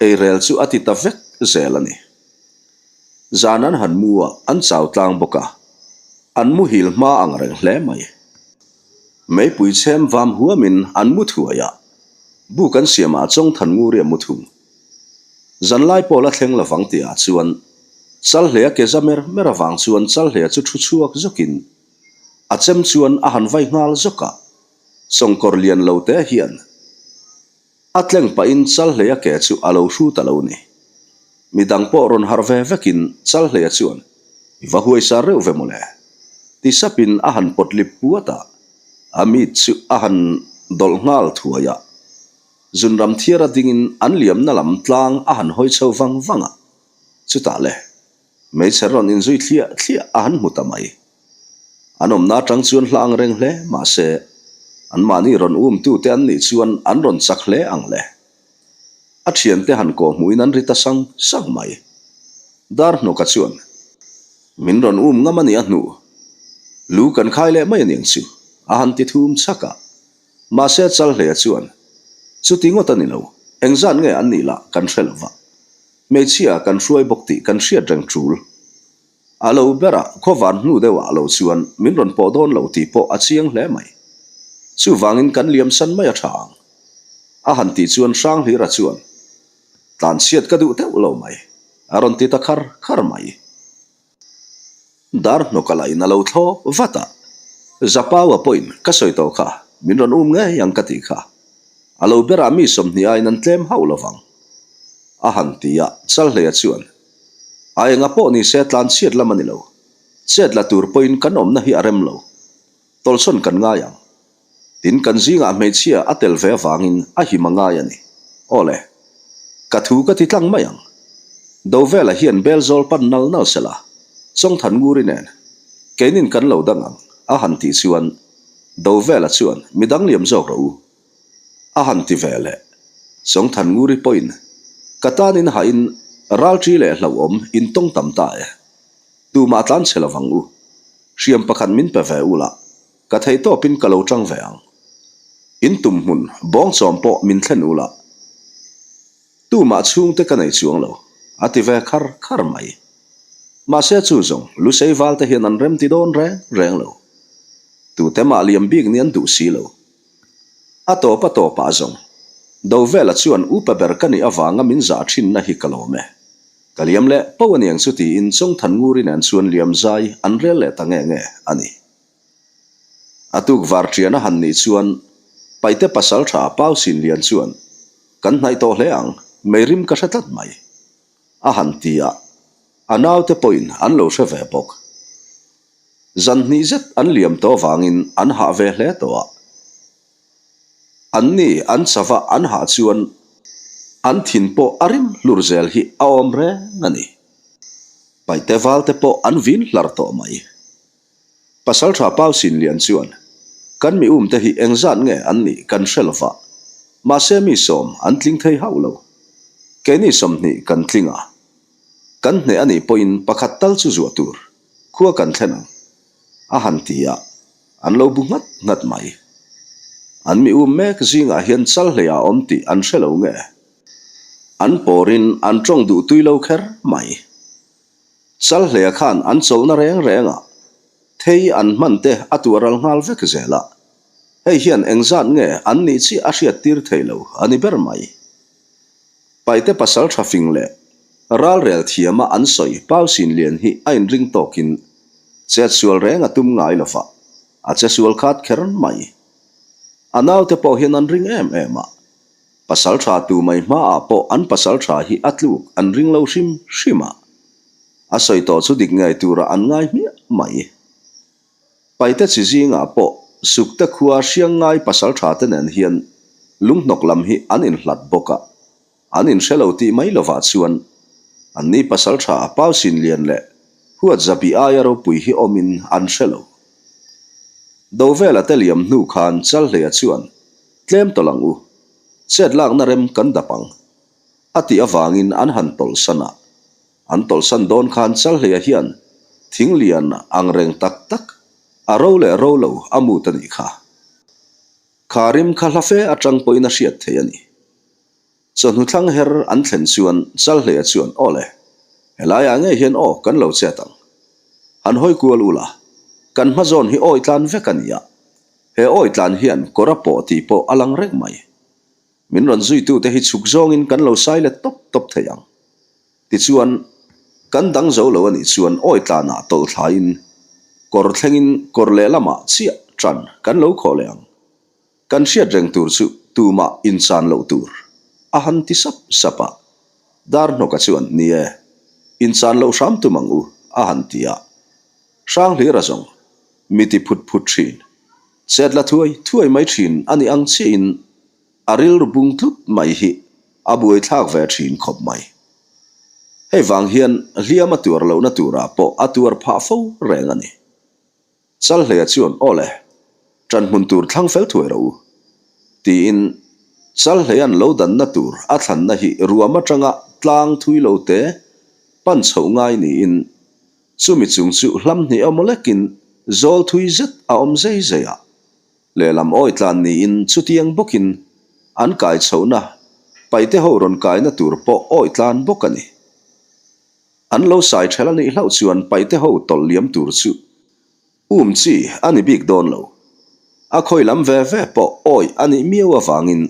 A: eirel chu a ti ta vek zel a ni. Zan an han mu a, an chau tlang bawk a, an muhil hma ang reng hle mai. Meipui chhem vam huamin an mu thuai a, buk an siamah Chawngthan Nguri a mu thung. Zanlai pawh la thleng lovang tihah chuan Chalhleia ke za mer mer avang chuan Chalhleia chu thu chhuak zawkin a chem chuan a han vai nghal zawk a, Chawngkawr lian lo te hian A tleng pahin Chalhleia ke chu a lo hru ta lo ni. Midang pawh rawn harh ve vekin Chalhleia chuan, I va huaisar reuh ve mawle. Ti sapin a han pawt lip puat a, a mit chu a han dawlh nghal thuai a. Zunram thiara dingin an liamna lam tlang a han hawi chho vang vang a. Chutah le, hmeichhe rawn inzui thliah thliah a han hmu ta mai. An awmna atang chuan hla ang reng hle mahse, anmahni rawn umtute an nih chuan an rawn chak hle ang le. A thiante han kawhhmuhin an ri ta sang sang mai. Dar hnawka chuan, Min rawn um ngam a nih a hnu. Lu kan khai leh mai a niang chu, a han ti thum chhak a. Mahse Chalhleia chuan, Chuti ngawt a ni lo, engzat nge an nih lah kan hre lo va. Hmeichhia kan hruai bawk tih kan hriat reng tul. A lo berah khawvar hnu deuhah lo chuan min rawn pawh dawn lo tih pawh a chiang hle mai. Chuvangin kan liam san mai a tha ang. A han tih chuan Hranghlira chuan, Tlanchhiat ka duh deuh lo mai, a rawn ti ta khar khar mai. Dar hnawk a lain a lo thlawp vat a, Zapaua pawhin ka sawi tawh kha, min rawn um ngei ang ka tih kha. A lo berah mi 20 aiin an tlem hauh lovang. A han ti a, Chalhleia chuan, A enga pawh ni se tlan chhiat lam a ni lo. Chet la tur pawhin kan awmna hi a rem lo. Tawlhsawn kan ngai ang. Tin, kan zingah hmeichhia a tel ve avangin a him a ngai a ni. Aw le. Ka thu ka ti tlang mai ang. Dovela hian bel zawl pan nal nal sela, Chawngthan Nguri nen keinin kan lo dang ang, a han tih chuan Dovela chuan midang liam zawk rawh u. A han ti ve leh. Chawngthan Nguri pawhin ka tanin hahin ralṭi leh hlauhawm intawng tam ta e. Tumah tlan chhe lovang u. Hriam pakhat min pe ve ula, ka theih tawpin ka lo tang ve ang. In tum hmun bawngchawm pawh min thlen ula, tumah chhungte ka nei chuang lo, a ti ve khar khar mai. Mahse chu zawng Lusei valte hian an rem ti dawn reng reng lo. Tute mah liam bik nih an duh si lo. A tawp a tawpah zawng, Dovela chuan upa ber ka nih avanga min zah thinna hi ka lawm e. Ka liam leh poh aniang chu tiin Chawngthan Nguri nen chuan liam zai an rel leh ta nge nge a ni. A tuk var ṭian a han nih chuan Paite pasal ṭha Pau Sin Lian chuan, Kan hnaih tawh hle ang, meirim ka hre tlat mai. A han ti a, a naute pawhin an lo hre ve bawk. Zan hnih zet an liam tawh vangin an hah ve hle tawh a. Anni an chava an hah chuan an thin pawh a rim hlur zel hi a awm reng a ni. Paite valte pawh an vin hlar tawh mai. Pasaltha Pau Sinlian chuan, Kan mi umte hi engzat nge an nih kan hre lova, mahse mi sawm an tling thei hauh lo. Keini 20 kan tling a, kan hneh a nih pawhin pakhat tal chu zuah tur khua kan thlen ang, a han ti a. An lo bu nghat nghat mai. An mi um mek zingah hian chal hleiah a awm tih an hre lo nge? An pawrin an tawng duh tui lo kher mai. Chal hleia khan an chawlhna reng rengah thei an hman te a tuah ral nghal vek zel a. Hei hian engzat nge an nih chiah a hriat tir thei lo a ni ber mai. Paite pasal tha fing leh ralrel thiama an sawi Pau Sinlian hi a inring tawkin chetsual reng a tum ngai lo va, a chesual khat kher mai. A naute pawh hian an ring em em a, pasal tha tu mai hmaah pawh an pasal tha hi a tluk an ring lo hrim hrim a, a sawi tawh chu dik ngei turah an ngai hmiah mai. Paite chi zingah pawh Sukte khua Hriangngai pasal tha te nen hian lunghnawk lam hi an inhlat bawk a, an inhre lo tih mai lovah chuan anni pasal tha Pau Sinlian leh Huat Zabi aia ropui hi awmin an hre lo. Dovela te liam hnu khan Chalhleia chuan tlem tawlh ang u, chet lakna rem kan dap ang a tih avangin an han tawlhsan a. An tawlhsan dawn khan Chalhleia hian thing lian ang reng tak tak a ro leh ro lo a mut a nih kha. Kha rim kha hla fe atang pawhin a hriat theih a ni. Chawhnu thlang her an thlen chuan Chalhleia chuan aw le, helaiah ngei hian aw kan lo chet ang. Han hawi kual ula, kan hma zawn hi awi tlan vek a ni a, he awi tlan hian kawr a pawh tih pawh a lang reng mai. Min rawn zuitute hi chhuk zawngin kan lo sai let tawp tawp thei ang. Tichuan, kan dang zo lo a nih chuan awi tlanah tawlh thlaiin kawr thlengin kawr lehlamah chiah tan kan lo khawh leh ang. Kan hriat reng tur chu tumah inchan loh tur a han ti sap sap a. Darhnawka chuan, Ni e, inchan loh hram tum ang u, a han ti a. Hranghlira zawng mi ti phut phut thin. Chet la thuai thuai mai thin a nih ang chiahin a rilru bung tlut mai hi a buaithlak ve thin khawp mai. Hei vang hian hliam a tuar lohna turah pawh a tuar phah fo reng a ni. Chalhleia chuan aw le, ṭan hmun tur thlang fel thuai rawh u, tiin Chalhleia'n lo danna tur a thlanna hi ruam aṭanga tlang thui lo te pan chhoh ngai niin Chumi chung chu hlam hnih emaw lekin zawl thui zet a awm zei zei a, lehlam awi tlan niin chutiang bawkin an kai chhohna paite ho rawn kaina tur pawh awi tlan bawk a ni. An lo sai ṭhel a nih hlauh chuan paite ho tawlh liam tur chu um chi a ni bik dawn lo. A khawi lam ve ve pawh awi a nih miau avangin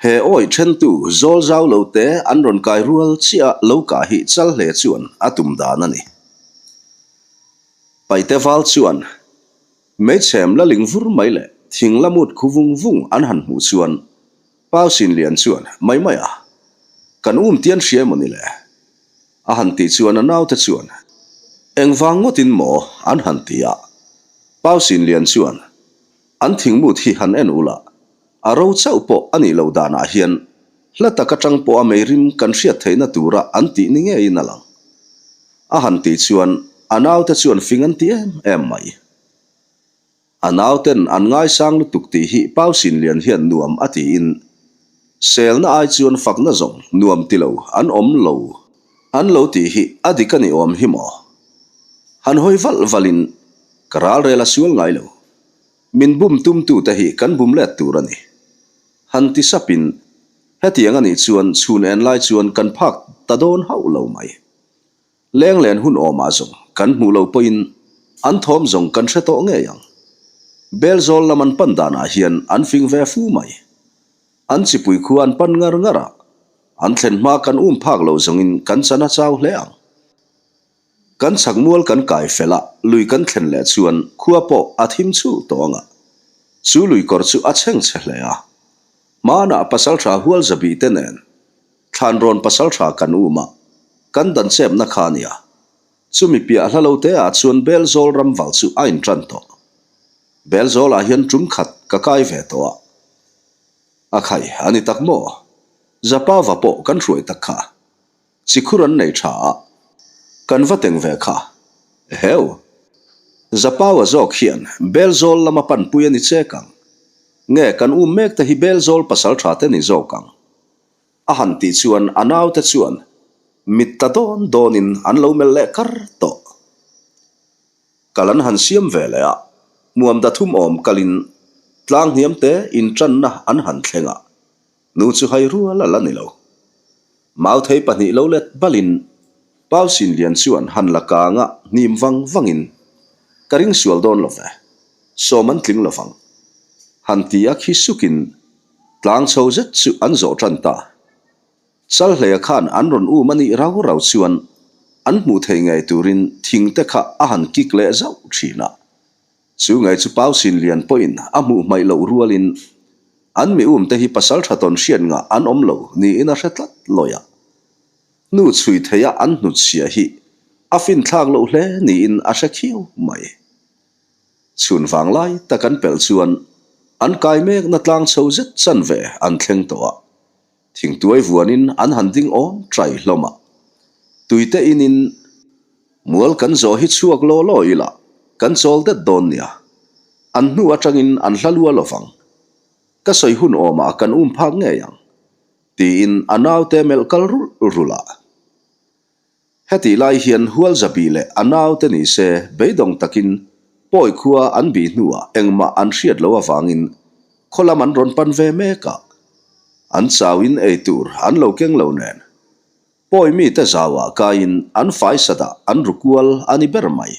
A: He awih thentu zawl zau lo te an rawn kai rual chiah lo kah hi chal hle chuan a tum dan a ni. Paite val chuan meichhem la ling vur mai leh thing la mut khu vung vung an han hmuh chuan Pau Sinlian chuan mai mai a. Kan um tian hria emaw ni le? A han tih chuan a naute chuan, Engvang ngawtin maw? an han ti a. Pau Sinlian chuan, An thingmut hi han en ula, a ro chauh pawh a nih loh danah hian hla tak atang pawha meirim kan hriat theihna tura an tih ni ngeiin a lang. A han tih chuan a naute chuan fing an ti em em mai. A nauten an ngaisang lutuk tih hi Pau Sinlian hian nuam a tiin, Selna ai chuan fakna zawng nuam ti lo an awm lo an lo tih hi a dik a ni awm hi maw? Han hawi valh valhin ka ralrel a sual ngai lo. Min bum tumtute hi kan bum let tur a ni. Han ti sapin, hetiang a nih chuan chhun en lai chuan kan phak ta dawn hauh lo mai. Lenglen hun awmah zawng kan hmuh lo pawhin an thawm zawng kan hre tawh ngei ang. Belzawl lam an pan danah hian an fing ve fu mai. An chipui khua an pan ngar ngar a, an thlen hma kan um phak lo zawngin kan chan a chau hle ang. Kan chhak mual kan kai fel a, lui kan thlen leh chuan khua pawh a thim chhuh tawh ang a. Chu lui kawr chu a chheng chhe hle a. Hmanah pasaltha hual zabih te nen Thlanrawn pasaltha kan um a, kan dan chepna kha a nia. Chumi piah hla lo te ah chuan Belzawl ramval chu a intan tawh. Belzawl ah hian tum khat ka kai ve tawh a. A khai a ni tak maw? Zapava pawh kan hruai tak kha. Chikhur an nei tha a, kan va teng ve kha. Eheu! Zapaua zawk hian Belzawl lama panpui a ni chek ang. Nge kan um mek te hi Belzawl pasaltha te ni zawk ang. A han tih chuan a naute chuan mit ta dawn dawnin an lo melh leh kar tawh. Kal an han siam ve leh a, hmuam da thum awm kalin tlang hniam te intanna an han thleng a, nu chu hai rual a la ni lo. Mauthei pahnih lo let balin Pau Sinlian chuan han la kanga hnim vang vangin, Ka ring sual dawn lo ve, sawm an tling lovang. Han ti a khi sukin Tlang chho zet chu an zawh tan ta. Chalhleia khan an rawn um a nih rau rau chuan an hmuh thei ngei turin thing te kha a han kik leh zauh thin a. Chu ngei chu Pau Sinlian pawhin a hmuh hmaih loh rualin an mi um te hi pasal tha tawn hriat ngah an awm lo niin a hre tlat lawi a. Hnu chhui theia an hnutchhiah hi a finthlak loh hle niin a hre khiau mai. Chhun vanglai tak an pelh chuan an kai mekna tlang chho zet chanve an thleng tawh a, thingtuai vuanin an han ding awm trai hlawm a. Tuite inin mual kan zawh hi chhuak law law ila kan chawl det dawn nia, an hnu atangin an hla lua lovang. Ka sawi hun awmah kan um phak ngei ang, tiin a naute melh kal rulh rulh a. Hetih lai hian Hualzabi leh a naute ni se beidawng takin pawi khua an bih hnuah engmah an hriat loh avangin khaw lam an rawn pan ve mek a. An chauin ei tur an lo keng lo nen. Pawi mite zauah kaiin an faisadah an ru kual a ni ber mai.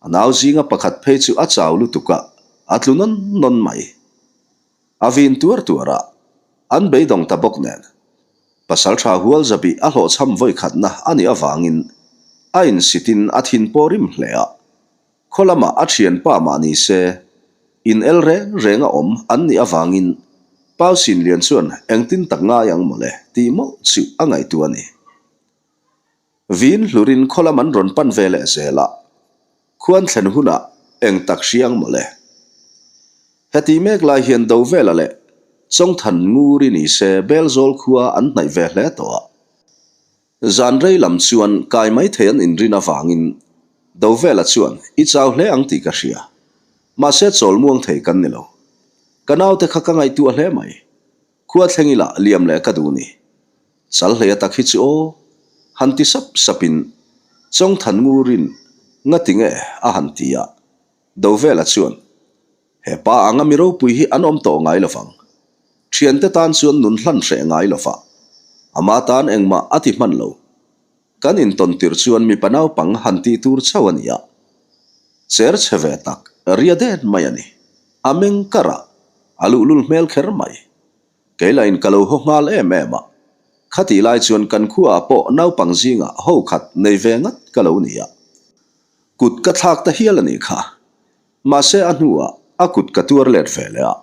A: A nau zinga pakhat phei chu a chau lutuk a, a tlu nawn nawn mai. A vin tuar tuar a, an beidawng ta bawk nen. Pasaltha Hualzabih a hlawhchham vawikhatna a nih avangin a insitin a thin pawh rim hle a. Khaw lamah a thianpa mah ni se, in el reng reng a awm an nih avangin Pau Sinlian chuan engtin tak ngai ang mawle tih mawlh chu a ngaihtuah a ni. Vin hlurin khaw lam an rawn pan ve leh zel a, khuan thlen hunah eng tak hriang mawle. Heti mek lai hian Dovela leh Chawngthan Nguri ni se Belzawl khua an hnaih ve hle tawh a. Zan rei lam chuan kai mai thei an inrin avangin Dovela chuan i chau hle ang tih ka hria. Mahse chawl muang thei kan ni lo. Ka naute kha ka ngaihtuah hle mai. Khua thleng ila liam leh ka duh ni. Chalhleia tak hi chu aw, han ti sap sapin Chawngthan Ngurin ngati nge a han ti a, Dovela chuan, He pa anga mi ropui hi an awm tawh ngai lovang. Thiante tan chuan nun hlan hreh ngai lova, ama tan engmah a ti hman lo. Kan intawn tirh chuan mipa naupang han tih tur chauh a ni a, cher chhe ve tak ria det mai a ni. A meng kar a, a luhlul hmel kher mai. Kei lahin ka lo haw nghal em em a, khatih lai chuan kan khuaah pawh naupang zingah ho khat nei ve ngat ka lo ni a. Kut ka thlak ta hial a nih kha. Mahse a hnuah a kut ka tuar let ve leh a,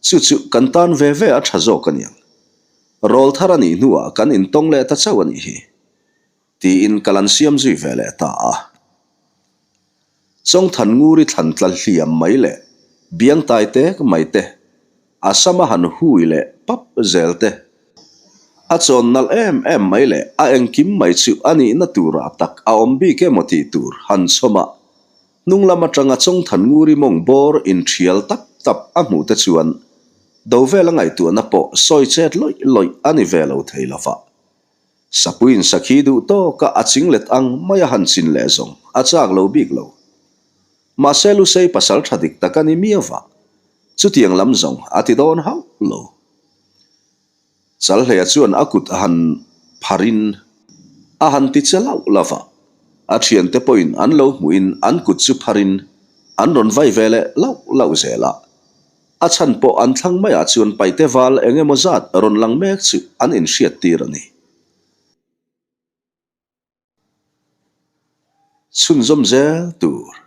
A: chu chu kan tan ve ve a tha zawk a niang. Rawlthar a nih hnuah kan intawng leh ta chauh a nih hi. Tiin ka lan siam zui ve leh ta a. Chawngthan nguri thlan tla hliam mai leh biang tai tek mai te, a sama han hui leh pap zel te, a chawn nalh em em mai leh a engkim mai chu a nihna turah tak a awm bik emaw tih tur han chhawm a, hnung lam atanga Chawngthan nguri mawng bawr inthial tap tap a hmuh te chuan do vel a ngaihtuahna pawh sawi chet lawih lawih a ni ve lo thei lova. Sapuiin sakhi duh tawka a chinglet ang mai a han chin leh zawng a chak lo bik lo. Mahse Lusei pasal tha dik tak a ni miau va, chutiang lam zawng a ti dawn hauh lo. Chalhleia chuan a kut a han pharin a han ti che lauh lauh va, a thiante pawhin an lo hmuhin an kut chu pharin an rawn vai ve leh lauh lauh zel a. A chhan pawh an thlang maiah chuan paite val eng emaw zat rawn lang mek chu an inhriat tir a ni. Chhunzawm zel tur.